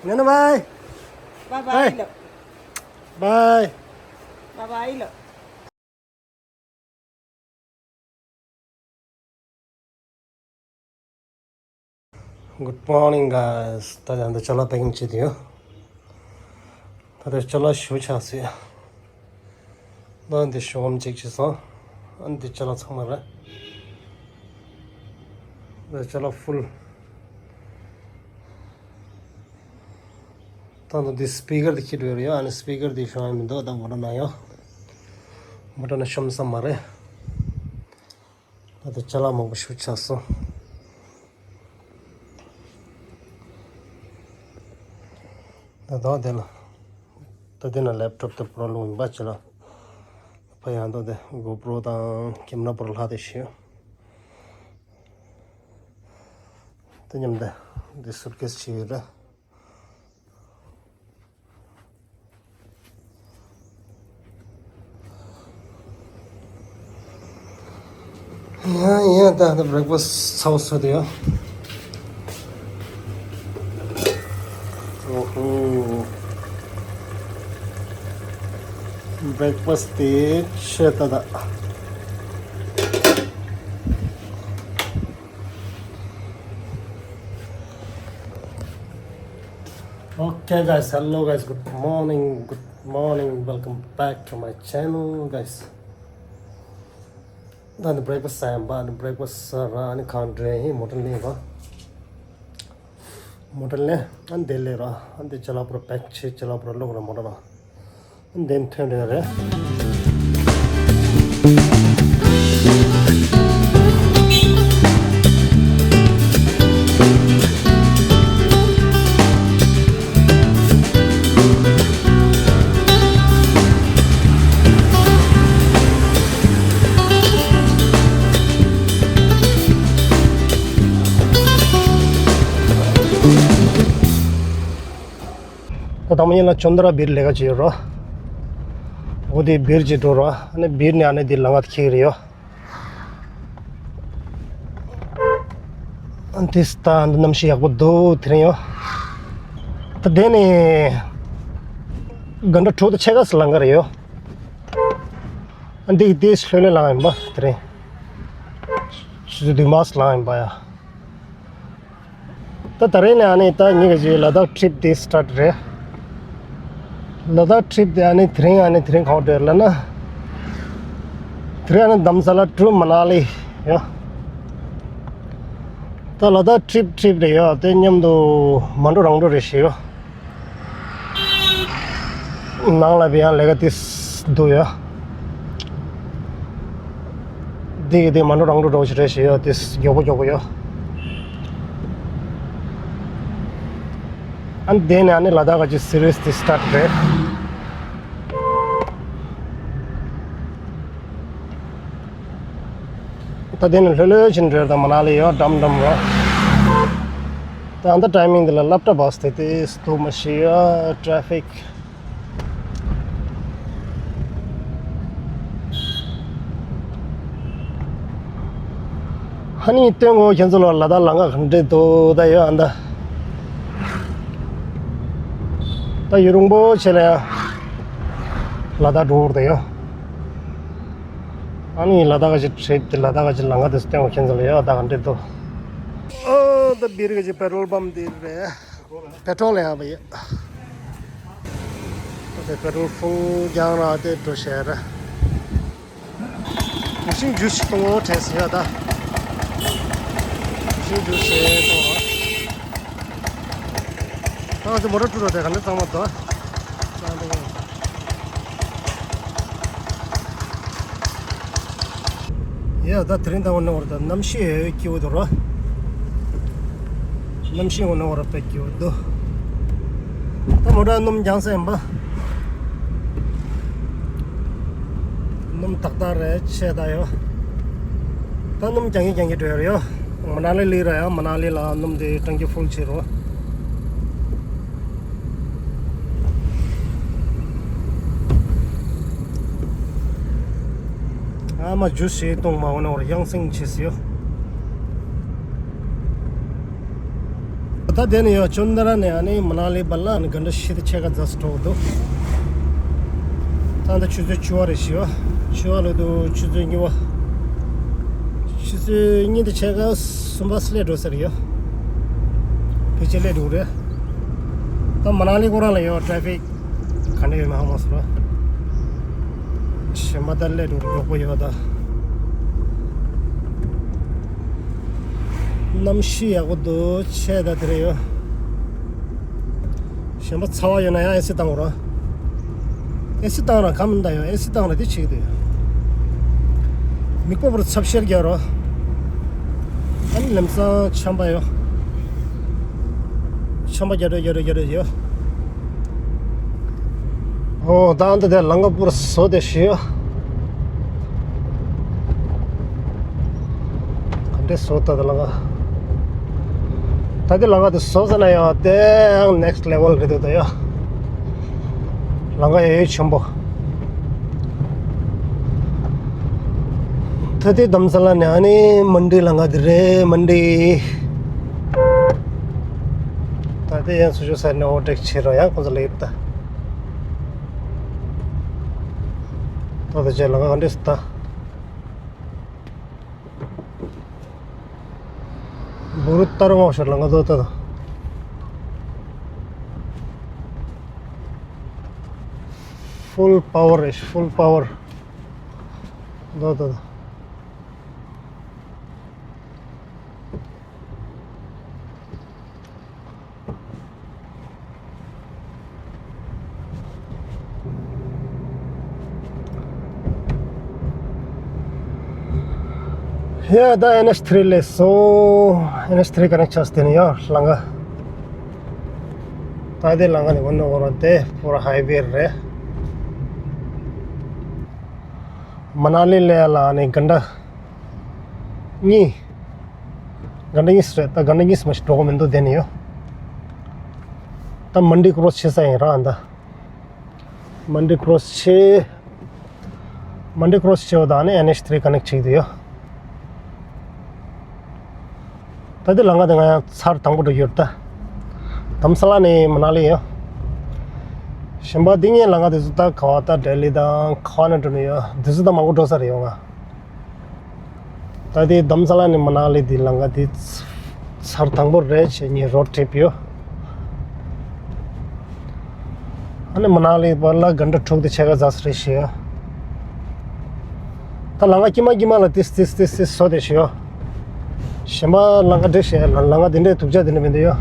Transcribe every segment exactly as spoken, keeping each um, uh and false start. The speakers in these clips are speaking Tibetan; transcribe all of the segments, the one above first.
Nana bye. Bye bye lo. Bye. Bye bye lo. Good morning, guys. ད་ལྟ་འདི་ཅ་ལག་པེ་ཀིང་བྱེད་དུ་ཡོད། ད་ལྟ་ཅ་ལག་ཞུ་ཆགས་སོང་། ད་འདི་ཤོག་ལམ་ཅིག་བྱས་སོང་། ཨ་འདི་ཅ་ལག་ཚང་མ་རེད། ད་ཅ་ལག་ཧྥུལ། ད་ལྟ་འདི་སི་པི་ཀར་འདི་ཁྱེར་འགྲོ་ཡོད་རེད། ཨ་ནི་སི་པི་ཀར་འདི་ཤོང་ཡ་མི་འདུག་ད་མོ་ཊ་ནང་ཡོད། མོ་ཊ་ནང་ཤོང་ས་མ་རེད། ད་ལྟ་ཅ་ལག་མང་པོ་ཞུ་ཆགས་སོང་། ད་ལྟ་དེ་ལ། ད་དེ་ན་ལེབ་ཊོབ་དེ་པོ་ར་ལོག་ཡིན་པ་ཅི་ལ། ཕ་ཡང་ད་དེ་གོ་པྲོ་དང་ཀེམ་ར་པོ་ར་ལྷག་དེ་ཤི། དེ་མཉམ་དེ་འདི་སུཊ་ཀེས་ཆེ་བའི་རེད། ཡང་ཡང་ད་ད་བྷེ་རེག་ཕ་སི་ཚ་བོ་ཚོ་དེ་ཡང་། ཨོ་ཧོ། བྷེ་རེག་ཕ་སི་དེ་ཆེ་ད་ད། Okay, guys, hello, guys, good morning, good morning, welcome back to my channel, guys. ད་ནི་བྷེ་རེག་ཕ་སི་ཟ་ཡིན་པ། ནི་བྷེ་རེག་ཕ་སི་ཟ་ར། ཨ་ནི་གང་འདྲ་ཡིན་མོ་ཊ་ལེན་ར། མོ་ཊ་ལེན། ཨ་ནི་དེ་ལེན་ར། ཨ་ནི་དེ་ཅ་ལག་པོ་ར་པེག་བྱེད། ཅ་ལག་པོ་ར་ལོག་ར་མོ་ཊ་ལ། ཨ་ནི་དེ་ཐོན་རེ་རེད། ད་དང་པོ་ཡིན་ལ་ཅོན་དྲ་བིར་ལས་ཀ་བྱེད་ཡོད་རོ། འོ་དེ་བིར་གྱི་འགྲོ་རོ། ཨ་ནི་བིར་ནས་ཨ་ནི་དེ་ལམ་ཁ་འཁྱེར་གྱི་རེད་ཡོ། ཨ་ནི་དེ་ད་གནམ་གཤིས་ཡག་པོ་འདུག་དེ་རིང་ཡོ། ད་དེ་ནས་ག་འདྲ་དྲུག་དང་ཕྱེད་ཀ་སུ་ལམ་ཁ་རེད་ཡོ། ཨ་ནི་དེ་དེ་ལྷོད་ལྷོད་ལམ་ཡིན་པ་དེ་རིང་། ཆུ་ཚོད་བདུན་མ་སུ་ལམ་ཡིན་པ་ཡ། ད་ད་རེས་ནས་ཨ་ནི་ད་ཉིན་ག་ཅིག་ལ་དྭགས་ཊི་རིབ་དེ་སི་ཊར་ཊི་རེད། ལ་དྭགས་ཊི་རིབ་དེ་ཨ་ནི་དེ་རིང་ཨ་ནི་དེ་རིང་གང་འདྲ་ལབ་ན། དེ་རིང་ཨ་ནི་དྷ་རམ་ས་ལ་ཊུ་མ་ན་ལི་ཡོ། ད་ལ་དྭགས་ཊི་རིབ་ཊི་རིབ་རེད་ཡོ། དེ་མཉམ་དུ་མ་འགྲོ་རང་འགྲོ་རེད་ཞེས་ཡོ། ནང་ལ་བི་ཡང་ལས་ཀ་དེ་འདུག་ཡོད། དེ་གི་དེ་མ་འགྲོ་རང་འགྲོ་འགྲོ་ཞིག་རེད་ཞེས་ཡོད། དེ་མགྱོགས་པོ་མགྱོགས་པོ་ཡོད། ཨ་ནི་དེ་ནས་ཨ་ནི་ལ་དྭགས་ཀྱི་སི་རི་ཡས་དེ་སི་ཊར་ཊི་རེད། ད་དེ་ནས་ལྷོད་ལྷོད་ཕྱིན་འགྲོ་ཡོད། ད་མ་ན་ལི་ཡོད་འགྲམ་འགྲམ་རོ། ད་ཨ་ད་ཊའི་མིང་དེ་ལ་སློབ་གྲྭ་བྷ་སི་དེ་དེ་སུ་འདུག་མ་ཤེས་ཡ། ཊེ་ཕིག་ཧ་ནི་སྟོན་གོ་ཁྱེད་ཚོ་ལ་ལ་དྭགས་ལམ་ཁ་ག་འདྲ་འདུག་ད་ཡོད་ཨ་ད། ད་ཡུན་རིང་པོ་ཕྱིན་ལ་ཡ་ལ་དྭགས་འགྲོ་འོར་ད་ཡོད། ཨ་ནི་ལ་དྭགས་ཀྱི་ཊི་རིབ་དེ་ལ་དྭགས་ཀྱི་ལམ་ཁ་དེ་སྟོན་གོ་ཁྱེད་ཚོ་ལ་ཡོད། ད་ག་འདྲ་འདུག་ཨ་ད་བིར་གྱི་པེ་ཊྲོལ་པམ་དེ་རེད། པེ་ཊྲོལ་ཡང་བ་ཡོད། ད་པེ་ཊྲོལ་ཕུལ་རྒྱང་ར་དེ་འགྲོ་ཤེས་ར། གུང་ཤིང་ཇུས་ཞིག་གཏོང་འོ་དྲན་སྲིད་ཡ་ད། གུང་ཤིང་ཇུས་ཞིག་གཏོང་ར། ད་ང་ཚོ་མོ་ཊ་ཀྲུ་ར་དེ་ག་ནས་གཙང་མ་ད། གཙང་དེ་ག་ནས། ཡ་ད་དེ་རིང་ད་འོ་ན་འོར་ད་གནམ་གཤིས་སྐྱིད་པོ་འདུག་ར། གནམ་གཤིས་འོ་ན་འོར་དཔེ་སྐྱིད་པོ་འདུག་ད་མོ་ཊ་སྣུམ་རྒྱང་ས་ཡིན་པ། སྣུམ་ཏག་ཏག་རེད་ཆེ་ད་ཡོ། ད་སྣུམ་རྒྱང་གི་རྒྱང་གི་འགྲོ་ཡོ། མ་ན་ལི་ལི་ར་ཡ་མ་ན་ལི་ལ་སྣུམ་དེ་ཊེང་ཀི་ཕུལ་བྱེད་རོ། ཨ་མ་ཇུས་ཞིག་གཏོང་མ་འོ་ན་འོར་ཡང་སེང་བྱེད་སྲིད་ཡོ། ད་དེ་ནས་ཡང་ཅོན་དྷ་ར་ནས་ཨ་ནི་མ་ན་ལི་བར་ལ་ཨ་ནི་གྷན་ཊ་བཞི་དང་ཕྱེད་ཀ་ཙམ་འགྲོ་གི་འདུག་ད་ལྟ་ཆུ་ཚོད་བཅུ་པ་རེད་ཤག་བཅུ་པ་ལབ་དུས་ཆུ་ཚོད་གཉིས་པ། ཆུ་ཚོད་གཉིས་དང་ཕྱེད་ཀ་གསུམ་པ་སླེབས་འགྲོ་ས་རེད་ཡ། ཕལ་ཆེར་སླེབས་འགྲོ་གི་རེད། ད་མ་ན་ལི་ཁོ་རང་ལ་ཡང་ཊ་ཕིག་ག་འདྲ་ཡོད་མེད་ཧ་གོ་མ་སོང་། གཞན་པ་ད་སླེབས་འགྲོ་གི་མགྱོགས་པོ་ཡོད་ད། གནམ་གཤིས་ཡག་པོ་འདུག་ཆེ་ད་དེ་རེད་ཡོད། གཞན་པ་ཚ་བ་ཡོད་ན་ཡང་ཨེ་སི་བཏང་རོགས། ཨེ་སི་བཏང་ར་ག་མི་འདའ་ཡོད། ཨེ་སི་བཏང་ར་དེ་བྱེད་ཀྱི་འདུག་མིག་པ་པོར་ཚབ་ཤེར་རྒྱག་རོགས། ཨ་ནི་ལམ་སང་ཆམ་པ་ཡོད། ཆམ་པ་རྒྱག་རོགས་རྒྱག་རོགས་རྒྱག་རོགས་ཡོད། ཨོ་ད་འདི་དེ་ལམ་ཁ་པུར་བཟོ་དེ་ཤི་ཡོད། ག་འདྲས་བཟོ་ད་དེ་ལམ་ཁ། ད་དེ་ལམ་ཁ་དེ་བཟོ་ཟེར་ན་ཡང་དེ་ཡང་ནེག་སི་ཊི་ལེ་ཝལ་རེད་འདུག་ད་ཡ། ལམ་ཁ་ཡ་ཡོད་ཆེན་པོ། ད་དེ་དྷ་རམ་ས་ལ་ནས་ཨ་ནི་མན་ཌི་ལམ་ཁ་དེ་རེད། མན་ཌི། ད་དེ་ཡང་ཚུར་ཤོག་ས་ནས་ཨོ་ཊེག་བྱེད་རོགས། ཡང་ཁོང་ཚོ་ལ་ཡིབ་ད། ད་ད་ཅེ་ལམ་ཁ་ག་འདྲས་སུ་ད། འབུ་རུ་ཏར་ངོགས་ཤོར་ལ་ང་ཚོ་ལྟ་དང་། ཕུལ་པ་ཝར་རེད། ཕུལ་པ་ཝར་ལྟ་དང་། ཡ་ད་ཨེན་ཨེཆ་ཐི་རི་ལས་སོ། ཨེན་ཨེཆ་ཐི་རི་ཀ་ནེག་ཆགས་དེ་ནས་ཡ་ལམ་ཁ། ད་དེ་ལམ་ཁ་ནས་འོ་ན་འོ་ར་དེ་པུ་ར་ཧའི་ཝེ་རེད། མ་ན་ལི་ལ་ཡ་ལ་ནི་གྷན་ཊ་གཉིས། གྷན་ཊ་གཉིས་རེད། ད་གྷན་ཊ་གཉིས་མ་ཞིག་འགྲོ་གི་མི་འདུག་དེ་ནས་ཡོད། ད་མན་ཌི་ཀོ་རོ་སི་བྱེད་ས་ཡིན་ར་ཨ་ད། མན་ཌི་ཀོ་རོ་སི་བྱེད། མན་ཌི་ཀོ་རོ་སི་བྱེད་པ་དང་ནི་ཨེན་ཨེཆ་ཐི་རི་ཀ་ནེག་བྱེད་ཀྱི་འདུག་ཡ། ད་དེ་ལམ་ཁ་དེ་ང་ཡང་ཚར་དང་པོ་འགྲོ་ཡོད་ད། དྷ་རམ་ས་ལ་ནས་མ་ན་ལི་ཡ། གཞན་པ་འདི་གཉིས་ལམ་ཁ་དེ་ཚོ་ད་ག་བ་ད་ལྡི་ལི་དང་ག་བ་ན་འགྲོ་ནི་ཡོད། དེ་ཚོ་ད་མང་པོ་འགྲོ་ས་རེད་ཡོད་ང་། ད་དེ་དྷ་རམ་ས་ལ་ནས་མ་ན་ལི་དེ་ལམ་ཁ་དེ་ཚར་དང་པོ་རེད་བྱས་ངས་རོཌ་ཊི་རིབ་ཡོད། ཨ་ནི་མ་ན་ལི་བར་ལ་གྷན་ཊ་དྲུག་དང་ཕྱེད་ཀ་ཙམ་རེད་བྱས་ཡོད། ད་ལམ་ཁ་དཀྱིལ་མ་དཀྱིལ་མ་ལ་ཏིས་ཏིས་ཏིས་ཏིས་བཟོ་དེ་བྱས་ཡོད། གཞན་པ་ལམ་ཁ་འགྲིག་བྱས་ལམ་ཁ་དེ་འདྲའི་སྡུག་ཅག་དེ་འདྲ་མི་འདུག་ཡ།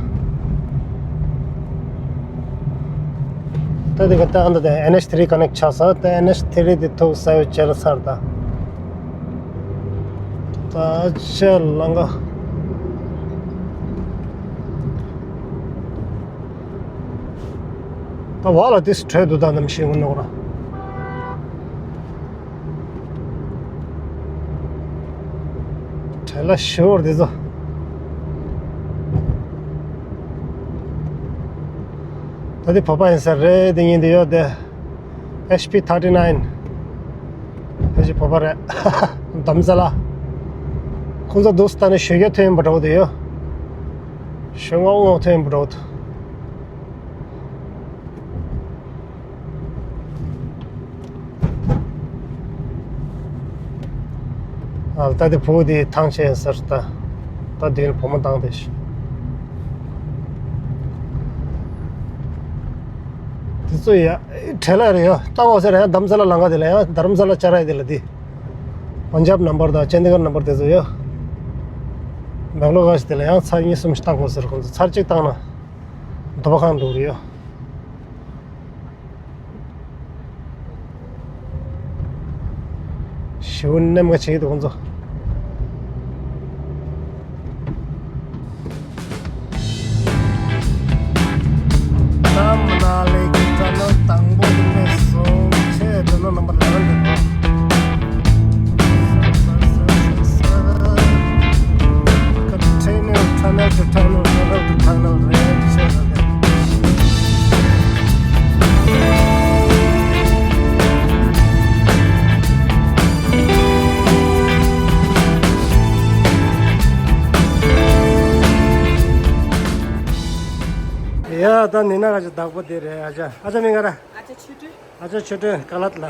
ད་དེ་ག་ད་ཨ་ད་དེ་ཨེན་ཨེཆ་ཐི་རི་ཀ་ནེག་ཆགས་ས། ད་ཨེན་ཨེཆ་ཐི་རི་དེ་ཐུག་ས་ཡོད་བྱས་ལ་ཚར་ད། ད་ཆེ་ལམ་ཁ། ད་བ་ལ་དེ་སུ་བྲོས་འདུག་ད་ནམ་ཤེས་ངོ་ནོར་ར། བྲེལ་ལ་ཞོར་དེ་ཚོ། ད་དེ་བོད་པ་ཡིན་ས་རེད། དེ་ཉིན་དེ་ཡོད་དེ། ཨེཆ་པི་ཐར་ཊི་ནའིན། ཕལ་ཆེར་བོད་པ་རེད། དྷ་རམ་ས་ལ། ཁོང་ཚོ་འདུག་སྟ་ནས་ཞོད་རྒྱ་ཐོན་ཡིན་པ་འདྲ་བོ་དེ་ཡོད། ཞོད་སྔ་པོ་སྔ་པོ་ཐོན་ཡིན་པ་འདྲ་བོ་དེ། ཨ་ད་དེ་བུ་དེ་ཐང་ཆད་ཟེར་ད། ད་དེ་བུ་མོ་བཏང་དེ་ཤི། དེ་ཚོ་ཡ་བྲེལ་ལ་རེད་ཡ། ད་འོ་ཟེར་ཡ་དྷ་རམ་ས་ལ་ལམ་ཁ་དེ་ལ་ཡ། དྷ་རམ་ས་ལ་ཅ་ར་དེ་ལ་དེ། པན་ཇབ་ནམ་བར་དང་ཅན་དི་གར་ནམ་བར་དེ་ཚོ་ཡ། མེག་ལོ་ག་ཤི་དེ་ལ་ཡ་ཚར་གཉིས་གསུམ་ཞིག་བཏང་དགོས་ཟེར། ཁོང་ཚོ་ཚར་གཅིག་བཏང་ན་དོ་པ་ཁང་འགྲོ་གི་ཡོད། ཞེ་པོ་གནམ་ག་བྱེད་ཀྱི་འདུག་ཁོང་ཚོ། ད་མ་ན་ལི་གི་ཊ་ནེལ་དང་པོ་དེ་ནས་བཟུང་ཆེ་ཊ་ནེལ་ནམ་བར་ལེ་བན་དེ་དང་། Continue tunnel to tunnel, tunnel to tunnel རེད་བྱས་ན་དེ། ཡ་ད་ནི་ན་ག་ཅི་བདག་པོ་དེ་རེད། ཨ་ཅག་ཨ་ཅག་མིང་ག་ར། ཨ་ཅག་ཆོས་སྒྲོན། ཨ་ཅག་ཆོས་སྒྲོན་ཀ་ལད་ལ།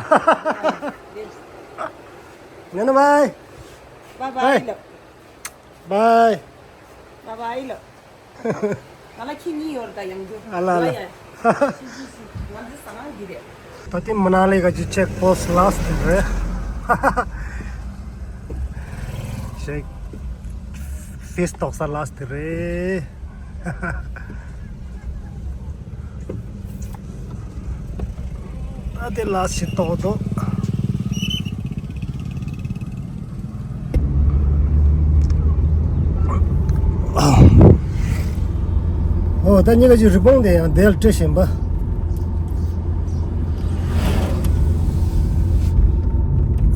ནི་ན་བའི། བའི་བའི་ལ། བའི། བའི་བའི་ལ། ང་ལ་ཁྱེད་གཉིས་ཡོད་རེད་ད་ཡང་རྒྱུ། ཨ་ལ་ལ། ང་འདི་ཟ་ང་འདི་རེད། ད་ལྟའི་མ་ན་ལི་ག་ཅི་ཅེག་པོ་སི་ཊི་ལ་སི་ཊི་རེད། ཤེག་ཕིས་ཏོག་ས་ལ་སི་ཊི་རེད། ད་དེ་ལ་སི་ཊི་ཏོག་ཏོ། ཨོ་ད་ཉི་ག་ཅིག་རི་བོང་དེ་ཡང་དེ་ལ་བྲིས་བཞིན་པ།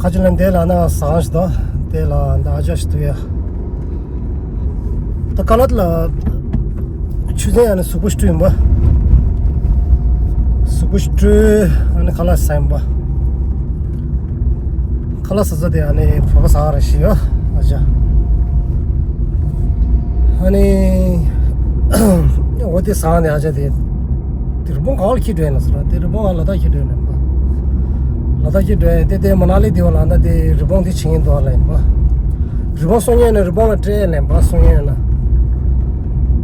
ཁ་ཅིག་ལ་འདི་ལ་ན་ཟངས་ཤིག་དང་དེ་ལ་འདི་ཨ་ཅག་ཞིག་འདུག་ཡ། ད་ཀ་ལད་ལ་ཆུ་ཚན་ཡང་ནི་གཟུགས་པོ་ཞིག་བྲུས་ཡིན་པ། གཟུགས་པོ་ཞིག་བྲུས་ཨ་ནི་ཁ་ལག་ཟ་ཡིན་པ། ཁ་ལག་ཟ་ས་དེ་ཨ་ནི་བོད་པ་ཟ་ར་ཞིག་ཡ་ཨ་ཅག་ཨ་ནི། འོ་དེ་ཟངས་ནས་ཨ་ཅག་དེ། དེ་རི་བོང་གང་ལ་ཁྱེར་འགྲོ་ཡིན་ལ་ཟེར་ར། དེ་རི་བོང་ཨ་ལ་དྭགས་ཁྱེར་འགྲོ་ཡིན་ལ་ཡིན་པ། ལ་དྭགས་ཁྱེར་འགྲོ་ཡིན་དེ་དེ་མ་ན་ལི་དེ་བ་ལ་ན་དེ་རི་བོང་དེ་བྱིན་ཡིན་འདུག་ཨ་ལ་ཡིན་པ། རི་བོང་སོང་ཡིན་ན་རི་བོང་ལ་སྤྲད་ལ་ཡིན་པ་སོང་ཡིན་ན།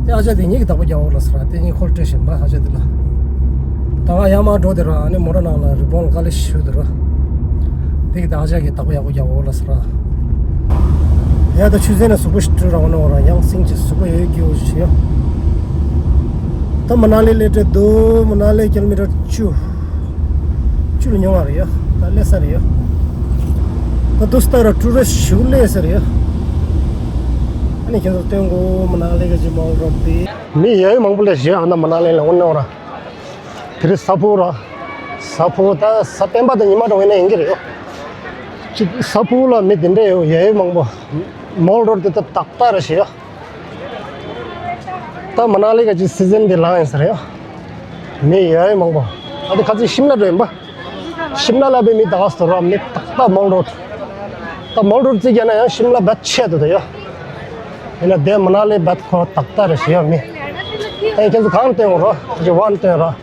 དེ་ཨ་ཅག་དེ་གཉིས་ཀྱི་བདག་པོ་རྒྱག་འོ་ལ་ཟེར་ར། དེ་གཉིས་ཁོ་ལ་སྤྲད་བཞིན་པ་ཨ་ཅག་དེ་ལ། ད་ང་ཡར་མར་འགྲོ་དེ་ར་ཨ་ནི་མོ་ཊ་ནང་ལ་རི་བོང་ལ་དཀའ་ལས་ཞུ་དེ་ར། དེ་གི་ད་ཨ་ཅག་གི་བདག་པོ་ཡག་པོ་རྒྱག་འོ་ལ་ཟེར་ར། ཡ་ད་ཆུ་ཚན་ནས་གཟུགས་པོ་ཞིག་བྲུས་ར་འོ་ན་འོ་ར་ཡང་སེང་ཆེ་གཟུགས་པོ་ཡོད་ཀྱི་འོ་ཞིག་ཡ། ད་མ་ན་ལི་སླེབས་འགྲོ་འདུག་མ་ན་ལི་ཀི་ལོ་མི་ཊར་བཅུ། བཅུ་ལ་ཉུང་བ་རེད་ཡ། ད་སླེབས་ས་རེད་ཡ། ད་དུ་སྟ་ར་ཊུ་རི་སི་ཊི་ཞིག་སླེབས་ས་རེད་ཡ། ཨ་ནི་ཁྱེད་ཚོ་སྟོན་གོ་མ་ན་ལི་ག་ཅི་མོལ་རོཌ་དེ། མི་ཡ་ཡོད་མང་པོ་སླེབས་ཤག་ཡ། ད་མ་ན་ལི་ལ་འོ་ན་འོ་ར། དེ་རིང་གཟའ་ཕུར་བུ་ར། གཟའ་ཕུར་བུ་ད་གཟའ་སྤེན་པ་དང་ཉི་མ་འགྲོ་ཡིན་ན་ཡིན་གྱི་རེད་ཡོ། གཅིག་གཟའ་ཕུར་བུ་ལ་མི་དེ་འདྲས་ཡོད་ཡ་ཡོད་མང་པོ། མོལ་རོཌ་དེ་ད་ཏག་ཏག་རེད་ཤག་ཡ། ད་མ་ན་ལི་ག་ཅི་སི་ཛན་དེ་ལངས་ཡིན་ས་རེད་ཡོ། མི་ཡ་ཡོད་མང་པོ། ཨ་དེ་ཁ་ཚིག་ཤིམ་ལ་འགྲོ་ཡིན་པ། ཤིམ་ལ་ལ་བའི་མི་ད་ག་སོ་ར་མི་ཏག་ཏག་མོལ་རོཌ། ད་མོལ་རོཌ་རྩིས་རྒྱག་ན་ཡང་ཤིམ་ལ་བད་ཆད་དུ་ད་ཡོ། ཡིན་ན་དེ་མ་ན་ལི་བད་ཁོ་ཏག་ཏག་རེད་ཤག་ཡ་མི། ཨེ་ཁྱེད་ཚོ་གང་སྟོན་རོགས་ཀྱི་ཝན་སྟོན་རོགས།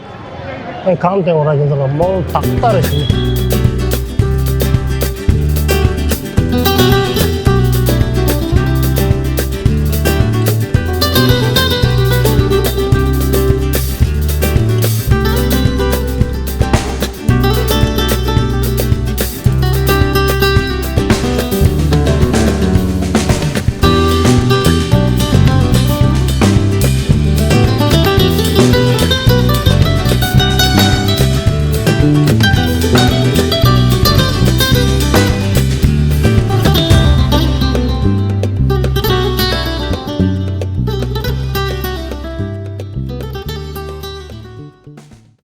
ཨེ་གང་སྟོན་རོགས་ཁྱེད་ཚོ་ལ་མོལ་ཏག་ཏག་རེད་ཤག་མི།